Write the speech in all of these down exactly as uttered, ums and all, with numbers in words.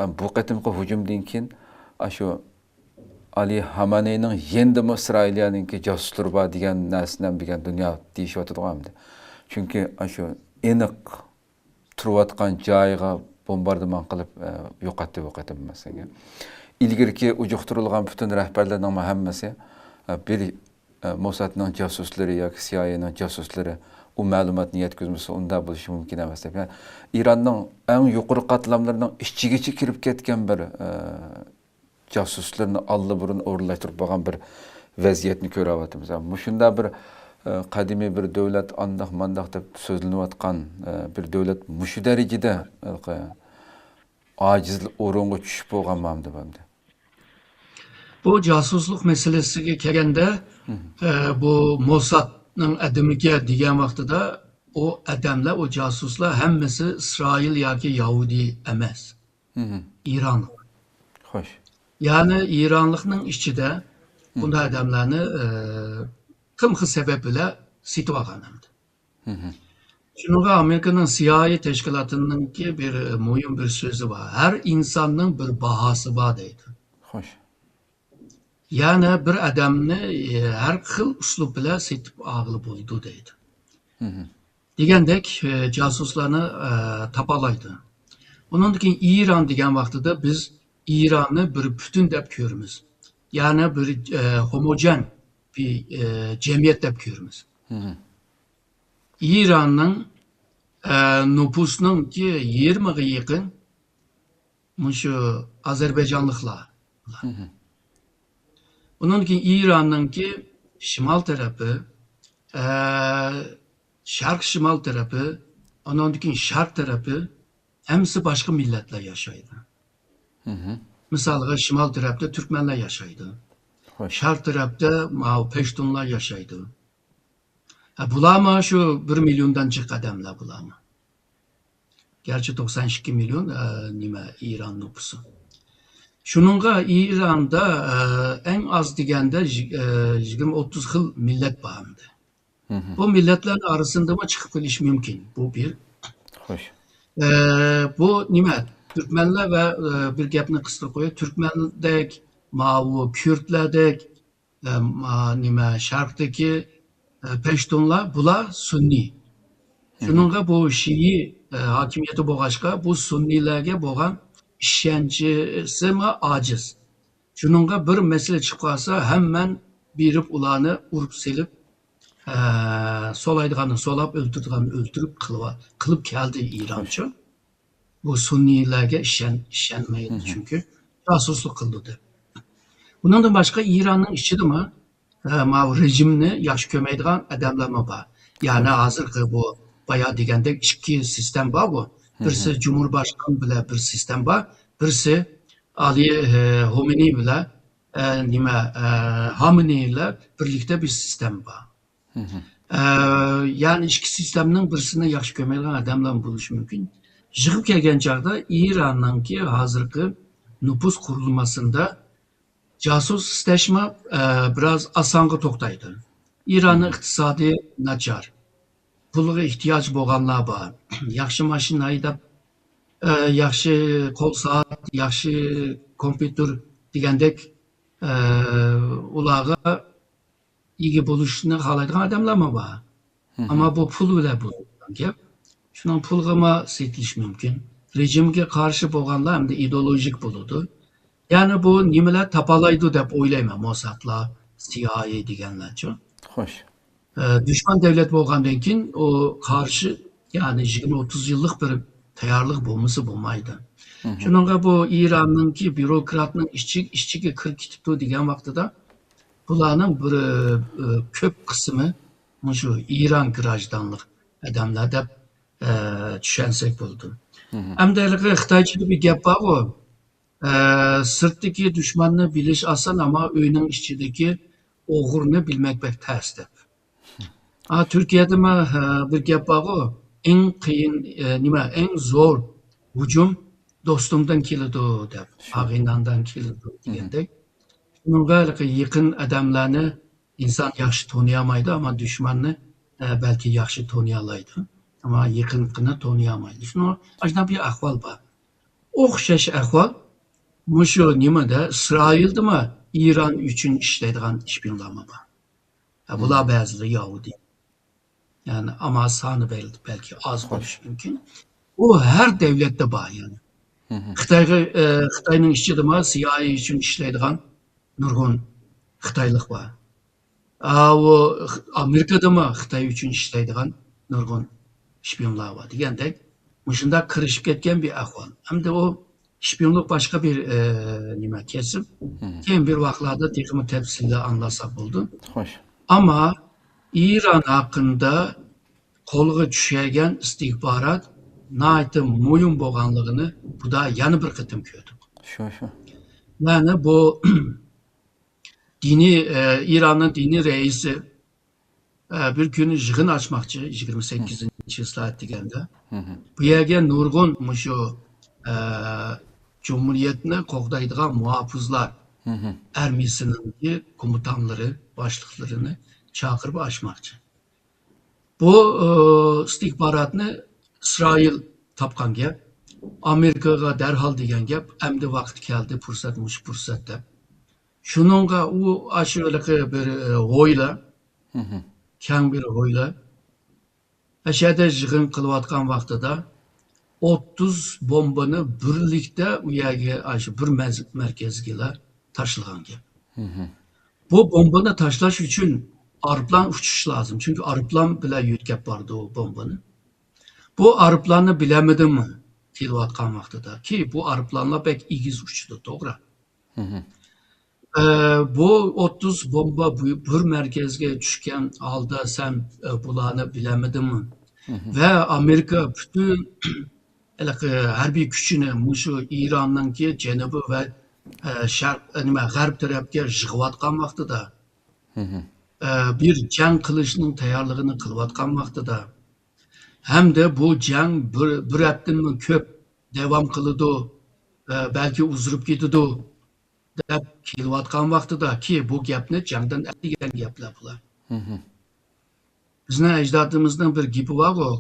ئە، بۇ قېتىمقى ھۇجۇمدىن كېيىن، ئاشۇ ئالى خامانەينىڭ يېنىدىمۇ ئىسرائىلىيەنىڭكى جاسۇسلىرى بار دېگەن نەرسىنى ھەم بۈگۈن دۇنيا دېيىشىۋاتىدىغۇ ئەمدى. چۈنكى ئاشۇ ئېنىق تۇرۇۋاتقان جايىغا بومباردىمان قىلىپ، ئە، يوقاتتى بۇ قېتىم مەسىلەن. ئىلگىرىكى ئۇجۇقتۇرۇلغان پۈتۈن رەھبەرلەرنىڭ ھەممىسى، ئە، بىر، ئە، موسادنىڭ جاسۇسلىرى ياكى سىئايئېنىڭ جاسۇسلىرى ئۇ مەلۇماتنى يەتكۈزمىسە، ئۇنداق بولۇشى مۇمكىن ئەمەس دەپ. يەنى ئىراننىڭ ئەڭ يۇقىرى قاتلاملىرىنىڭ ئىچىگىچە كىرىپ كەتكەن بىر، ئە، جاسۇسلىرىنى ئاللىبۇرۇن ئورۇنلاشتۇرۇپ بولغان بىر ۋەزىيەتنى كۆرۈۋاتىمىز. مۇشۇنداق بىر، ئە، قەدىمىي بىر دۆلەت ئانداق مانداق دەپ سۆزلىنىۋاتقان، ئە، بىر دۆلەت مۇشۇ دەرىجىدە، ھېلىقى ئاجىز ئورۇنغا چۈشۈپ بولغانمامدۇ ئەمدى؟ بۇ جاسۇسلۇق مەسىلىسىگە كەلگەندە، مم. ئە، بۇ موسادنىڭ ئادىمىكەن دېگەن ۋاقتىدا، ئۇ ئادەملەر، ئۇ جاسۇسلار ھەممىسى ئىسرائىل ياكى يەھۇدىي ئەمەس. مم. ئىرانلىق. خوش. يەنى ئىرانلىقنىڭ ئىچىدە مم. بۇنداق ئادەملەرنى، ئە، قىم خىل سەۋەب بىلەن سېتىۋالغان ئەمدى. مم. شۇنىڭغا ئامېرىكىنىڭ سىئايئې تەشكىلاتىنىڭكى بىر مۇھىم بىر سۆزى بار. «ھەر ئىنساننىڭ بىر باھاسى بار» دەيدۇ. خوش. يەنى بىر ئادەمنى، ئە، ھەر خىل ئۇسلۇب بىلەن سېتىپ ئالغىلى بولىدۇ دەيدۇ. مم. دېگەندەك، ئە، جاسۇسلارنى، ئە، تاپالايدۇ. ئۇنىڭدىن كېيىن ئىران دېگەن ۋاقتىدا بىز ئىراننى بىر پۈتۈن دەپ كۆرىمىز. يەنى بىر، ئە، ھوموجېن بىر، ئە، جەمئىيەت دەپ كۆرىمىز. مم. ئىراننىڭ، ئە، نوپۇسنىڭكى يېرىمىغا يېقىن مۇشۇ ئازەربەيجانلىقلار. مم. ئۇنىڭدىن كېيىن ئىراننىڭكى شىمال تەرەپى، ئە، شەرق شىمال تەرەپى، ئۇنىڭدىن كېيىن شەرق تەرەپى، ھەممىسى باشقا مىللەتلەر ياشايدۇ. مم. مىسالغا، شىمال تەرەپتە تۈركمەنلەر ياشايدۇ. خوش. شەرق تەرەپتە ماۋۇ پەشتۇنلار ياشايدۇ. ھە، بۇلارمۇ شۇ بىر مىليوندىن جىق ئادەملەر بۇلارمۇ. گەرچە توقسان ئىككى مىليون، ئە، نېمە، ئىران نوپۇسى. شۇنىڭغا ئىراندا، ئە، ئەڭ ئاز دېگەندە يىگ-، ئە، يىگىرمە ئوتتۇز خىل مىللەت بار ئەمدى. مم. بۇ مىللەتلەرنىڭ ئارىسىندىمۇ چىقىپ قېلىشى مۇمكىن. بۇ بىر. خوش. ئە، بۇ نېمە، تۈركمەنلەر ۋە، ئە، بىر گەپنى قىسقا قويۇپ، تۈركمەندەك، ماۋۇ كۈردلەردەك، ئە، ما-، نېمە، شەرقتىكى، ئە، پەشتۇنلار، بۇلار سۈننىي. مم. شۇنىڭغا بۇ شىئى، ئە، ھاكىمىيىتى بولغاچقا، بۇ سۈننىيلەرگە بولغان ئىشەنچىسىمۇ ئاجىز. شۇنىڭغا بىر مەسىلە چىقىپ قالسا، ھەممەن بېرىپ ئۇلارنى ئۇرۇپ سېلىپ، ئە، سولايدىغاننى سولاپ، ئۆلتۈرىدىغاننى ئۆلتۈرۈپ قىلىۋا-، قىلىپ كەلدى ئىرانچۇ. بۇ سۈننىيلەرگە ئىشەن-، ئىشەنمەيدۇ، مم. چۈنكى جاسۇسلۇق قىلىدۇ دەپ. بۇنىڭدىن باشقا ئىراننىڭ ئىچىدىمۇ، ئە، ماۋۇ رېجىمنى ياخشى كۆرمەيدىغان ئادەملەرمۇ بار. يەنى ھازىرقى بۇ بايا دېگەندەك ئىككى سىستېما بار بۇ. بىرسى جۇمھۇرباشقان بىلەن بىر سىستېما بار، بىرسى ئالى، ئە، خامېنېي بىلەن، ئە، نېمە، ئە، خامېنېي بىلەن بىرلىكتە بىر سىستېما بار. ئە، يەنى ئىككى سىستېمىنىڭ بىرسىنى ياخشى كۆرمەيدىغان ئادەملەر بولۇشى مۇمكىن. يىغىپ كەلگەن چاغدا ئىراننىڭكى ھازىرقى نوپۇس قۇرۇلمىسىندا جاسۇس ئىستەشمۇ، ئە، بىراز ئاسانغا توختايدۇ. ئىراننىڭ ئىقتىسادى ناچار. پۇلغا ئېھتىياج بولغانلار بار. ياخشى ماشىنا ھەيدەپ، ئە، ياخشى قول سائەت، ياخشى كومپيۇتېر دېگەندەك، ئە، ئۇلارغا ئىگە بولۇشنى خالايدىغان ئادەملەرمۇ بار. ئەمما بۇ پۇل بىلەن بولىدىغان گەپ. شۇنىڭ پۇلغىمۇ سېتىلىشى مۇمكىن. رېجىمگە قارشى بولغانلار ئەمدى ئىدېئولوگىك بولىدۇ. يەنى بۇ نېمىلەر تاپالايدۇ دەپ ئويلايمەن، موسادلار، سىئايئې دېگەنلەرچۇ. خوش. ئە، دۈشمەن دۆلەت بولغاندىن كېيىن ئۇ قارشى، يەنى يىگىرمە ئوتتۇز يىللىق بىر تەييارلىق بولمىسا بولمايدۇ. شۇنىڭغا بۇ ئىراننىڭكى بيۇروكراتنىڭ ئىچى-، ئىچىگە كىرىپ كېتىپتۇ دېگەن ۋاقتىدا، بۇلارنىڭ بىر، ئە، كۆپ قىسمى مۇشۇ ئىران گراژدانلىق ئادەملەر دەپ، ئە، چۈشەنسەك بولىدۇ. ئەمدى ھېلىقى خىتايچىدا بىر گەپ بارغۇ، ئە، سىرتتىكى دۈشمەننى بىلىش ئاسان، ئەمما ئۆينىڭ ئىچىدىكى ئوغرىنى بىلمەك بەك تەس دەپ. ئا، تۈركىيەدىمۇ، ئە، بىر گەپ بارغۇ، ئەڭ قىيىن، ئە، نېمە، ئەڭ زور ھۇجۇم دوستۇمدىن كېلىدۇ دەپ، ئاغىنەمدىن كېلىدۇ دېگەندەك. شۇنىڭغا ھېلىقى يېقىن ئادەملەرنى ئىنسان ياخشى تونۇيالمايدۇ، ئەمما دۈشمەننى، ئە، بەلكى ياخشى تونۇيالايدۇ. ئەمما يېقىنقىنى تونۇيالمايدۇ. شۇنىڭ ئاشۇنداق بىر ئەھۋال بار. ئوخشاش ئەھۋال مۇشۇ نېمىدە، ئىسرائىلدىمۇ ئىران ئۈچۈن ئىشلەيدىغان شپىيونلارمۇ بار. ھە، بۇلار بەزىلىرى يەھۇدىي. يەنى، ئەمما سانى بەل-، بەلكى ئاز بولۇشى مۇمكىن. ئۇ ھەر دەۋلەتتە بار، يەنى. خىتايغا، ئە، خىتاينىڭ ئىچىدىمۇ سىئايئې ئۈچۈن ئىشلەيدىغان نۇرغۇن خىتايلىق بار. ئاۋۇ ئامېرىكىدىمۇ خىتاي ئۈچۈن ئىشلەيدىغان نۇرغۇن شپىيونلار بار دېگەندەك، مۇشۇنداق كىرىشىپ كەتكەن بىر ئەھۋال. ئەمدى ئۇ شپىيونلۇق باشقا بىر، ئە، نېمە، كەسىپ. كېيىن بىر ۋاقىتلاردا تېخىمۇ تەپسىلىي ئاڭلاساق بولىدۇ. خوش. ئەمما ئىران ھەققىدە قولغا چۈشەرگەن ئىستىخبارات ناھايىتى مۇھىم بولغانلىقىنى بۇدا يەنە بىر قېتىم كۆردۇق. شۇ، شۇ. يەنى بۇ دىنىي، ئە، ئىراننىڭ دىنىي رەئىسى، ئە، بىر كۈنى يىغىن ئاچماقچى، يىگىرمە سەككىزىنچى چىسلا دېگەندە. بۇ يەرگە نۇرغۇن مۇشۇ، ئە، جۇمھۇرىيەتنى قوغدايدىغان مۇھاپىزلار ئارمىيىسىنىڭكى كومىتانلىرى، باشلىقلىرىنى چاقىرىپ ئاچماقچى. بۇ، ئى، ئىستىخباراتنى ئىسرائىل تاپقان گەپ، ئامېرىكىغا دەرھال دېگەن گەپ، ئەمدى ۋاقتى كەلدى، پۇرسەت، مۇشۇ پۇرسەت دەپ. شۇنىڭغا ئۇ ئاشۇ ھېلىقى بىر، ئى، ھويلا، كەڭ بىر ھويلا. ئەشەدە يىغىن قىلىۋاتقان ۋاقتىدا ئوتتۇز بومبىنى بىرلىكتە ئۇ يەرگە، ئاشۇ بىر مەز-، مەركەزگىلا تاشلىغان گەپ. بۇ بومبىنى تاشلاش ئۈچۈن ئايروپىلان ئۇچۇش لازىم. چۈنكى ئايروپىلان بىلەن يۆتكەپ بارىدۇ بومبىنى. بۇ ئايروپىلاننى بىلەمىدىمۇ كېلىۋاتقان ۋاقتىدا؟ كى، بۇ ئايروپىلانلار بەك ئېگىز ئۇچىدۇ، توغرا. ئە، بۇ ئوتتۇز بومبا بۇ-، بىر مەركەزگە چۈشكەن ھالدا سەن، ئە، بۇلارنى بىلەمىدىڭمۇ؟ ۋە ئامېرىكا پۈتۈن ھېلىقى ھەربىي كۈچىنى مۇشۇ ئىراننىڭكى جەنۇبى ۋە، ئە، شەرق، ئە، نېمە، غەرب تەرەپكە يىغىۋاتقان ۋاقتىدا، ئە، بىر جەڭ قىلىشنىڭ تەييارلىقىنى قىلىۋاتقان ۋاقتىدا، ھەمدە بۇ جەڭ بىر، بىر ھەپتىدىنمۇ كۆپ داۋام قىلىدۇ، ئە، بەلكى ئۇزىرىپ كېتىدۇ، دەپ كېلىۋاتقان ۋاقتىدا، كى، بۇ گەپنى جەڭدىن ئەتىگەن گەپلەر بۇلار. بىزنىڭ ئەجدادىمىزنىڭ بىر گېپى بارغۇ،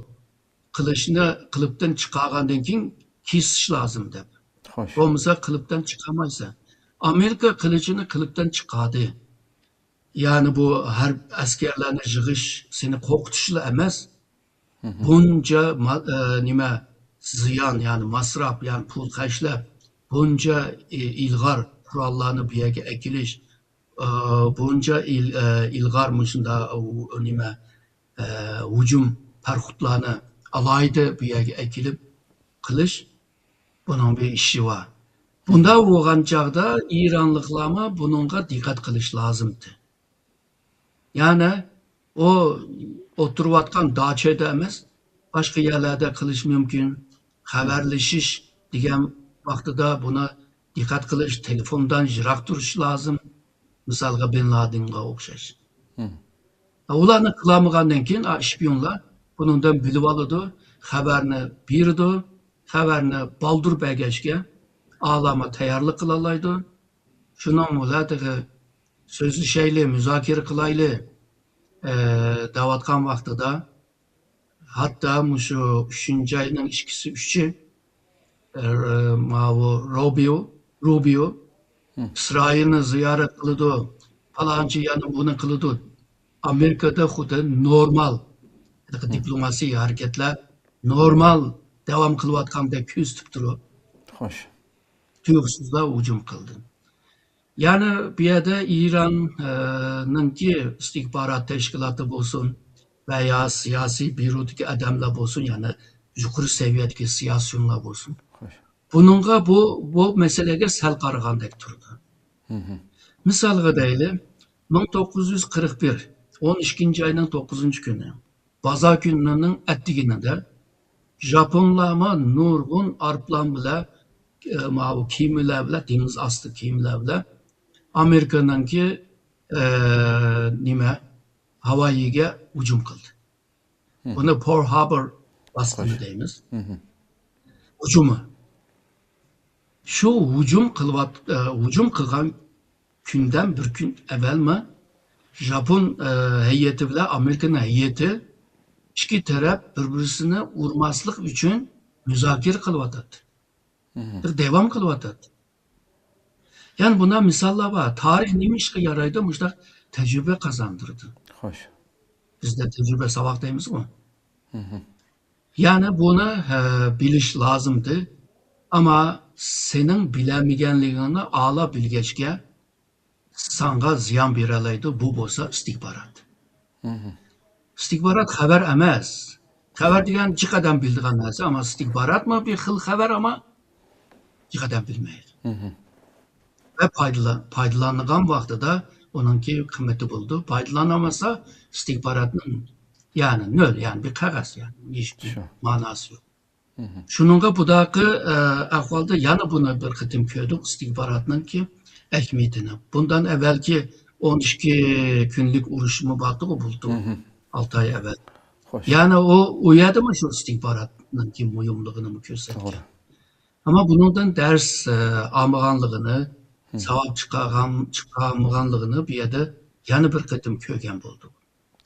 قىلىچنى قىلىپتىن چىقارغاندىن كېيىن كېسىش لازىم دەپ. خوش. بولمىسا قىلىپتىن چىقارمايسەن. ئامېرىكا قىلىچىنى قىلىپتىن چىقاردى. يەنى بۇ ھەر ئەسكەرلەرنى يىغىش، سېنى قورقۇتۇشلا ئەمەس. بۇنچە ما-، ئە، نېمە، زىيان، يەنى مەسراپ، يەنى پۇل خەجلەپ، بۇنچە، ئى، ئىلغار قوراللارنى بۇ يەرگە ئەكېلىش، ئە، بۇنچە ئىل-، ئە، ئىلغار مۇشۇنداق، ئۇ، نېمە، ئە، ھۇجۇم پاراخوتلارنى ئالاھىدە بۇ يەرگە ئەكېلىپ قىلىش، بۇنىڭ بىر ئىشى بار. بۇنداق بولغان چاغدا ئىرانلىقلارمۇ بۇنىڭغا دىققەت قىلىش لازىمتى. يەنى ئۇ ئولتۇرۇۋاتقان داچەدە ئەمەس، باشقا يەرلەردە قىلىش مۇمكىن. خەۋەرلىشىش دېگەن ۋاقتىدا بۇنى دىققەت قىلىش، تېلېفوندىن يىراق تۇرۇش لازىم. مىسالغا، بىن لادىنغا ئوخشاش. ئۇلارنى قىلالمىغاندىن كېيىن، ئا، شپىيونلار بۇنىڭدىن بىلىۋالىدۇ، خەۋەرنى بېرىدۇ، خەۋەرنى بالدۇر بەرگەچكە، ئالامۇ تەييارلىق قىلالايدۇ. شۇنىڭ بىلەن تېخى سۆزلىشەيلى، مۇزاكىرە قىلايلى، ئە، دەۋاتقان ۋاقتىدا، ھەتتا مۇشۇ ئۈچىنچى ئاينىڭ ئىككىسى، ئۈچى، ئە، ماۋۇ روبىيو، روبىيو ئىسرائىلنى زىيارەت قىلىدۇ، پالانچى يەنە بۇنى قىلىدۇ. ئامېرىكىدا خۇددى نورمال، ھېلىقى دىپلوماسىي ھەرىكەتلەر نورمال داۋام قىلىۋاتقاندەك كۆرسىتىپ تۇرۇپ، خوش. تۇيۇقسىزلا ھۇجۇم قىلدى. يەنى بۇ يەردە ئىران، ئە، نىڭكى ئىستىخبارات تەشكىلاتى بولسۇن ۋە يا سىياسىي بيۇرودىكى ئادەملەر بولسۇن، يەنى يۇقىرى سەۋىيەدىكى سىياسىيونلار بولسۇن، خوش. بۇنىڭغا بۇ، بۇ مەسىلىگە سەل قارىغاندەك تۇرىدۇ. مىسالغا دەيلى، مىڭ توققۇز يۈز قىرىق بىر، ئون ئىككىنچى ئاينىڭ توققۇزىنچى كۈنى، بازار كۈنىنىڭ ئەتىگىنىدە ژاپونلارمۇ نۇرغۇن ئايروپىلان بىلەن، ئە، ماۋۇ كېمىلەر بىلەن، دېڭىز ئاستى كېمىلەر بىلەن ئامېرىكىنىڭكى، ئە، نېمە، ھاۋايىگە ھۇجۇم قىلدى. بۇنى پېرل ھاربور باسقىنى دەيمىز. ھۇجۇمى. شۇ ھۇجۇم قىلىۋات-، ئە، ھۇجۇم قىلغان كۈندىن بىر كۈن ئەۋۋەلمۇ ژاپون، ئە، ھەيئىتى بىلەن ئامېرىكىنىڭ ھەيئىتى ئىككى تەرەپ بىر-بىرسىنى ئۇرماسلىق ئۈچۈن مۇزاكىرە قىلىۋاتاتتى. داۋام قىلىۋاتاتتى. يەنى بۇنداق مىساللار بار. تارىخ نېمە ئىشقا يارايدۇ؟ مۇشۇنداق تەجرىبە قازاندۇرىدۇ. خوش. بىزدە تەجرىبە ساۋاق دەيمىزغۇ؟ يەنى بۇنى ھە، بىلىش لازىمدى. ئەمما سېنىڭ بىلەلمىگەنلىكىڭنى ئالا بىلگەچكە، ساڭا زىيان بېرەلەيدۇ. بۇ بولسا ئىستىخبارات. ئىستىخبارات خەۋەر ئەمەس. خەۋەر دېگەن جىق ئادەم بىلىدىغان نەرسە، ئەمما ئىستىخباراتمۇ بىر خىل خەۋەر، ئەمما جىق ئادەم بىلمەيدۇ. ۋە پايدىلان-، پايدىلانغان ۋاقتىدا ئۇنىڭكى قىممىتى بولىدۇ. پايدىلانالمىسا، ئىستىخباراتنىڭ يەنى نۆل، يەنى بىر قەغەز، يەنى ھېچبىر شۇ. ماناسى يوق. شۇنىڭغا بۇداقى ئە، ئەھۋالدا يەنە بۇنى بىر قېتىم كۆردۇق، ئىستىخباراتنىڭكى ئەھمىيىتىنى. بۇندىن ئەۋۋەلكى ئون ئىككى كۈنلۈك ئۇرۇشمۇ بارتىغۇ بۇلتۇر، ئالتە ئاي ئەۋۋەل. خوش. يەنى ئۇ، ئۇ يەردىمۇ شۇ ئىستىخباراتنىڭكى مۇھىملىقىنىمۇ كۆرسەتكەن. توغرا. ئەمما بۇنىڭدىن دەرس ئە، ئالمىغانلىقىنى، ساۋاب چىقارغان، چىقارمىغانلىقىنى بۇ يەردە يەنە بىر قېتىم كۆرگەن بولدۇق.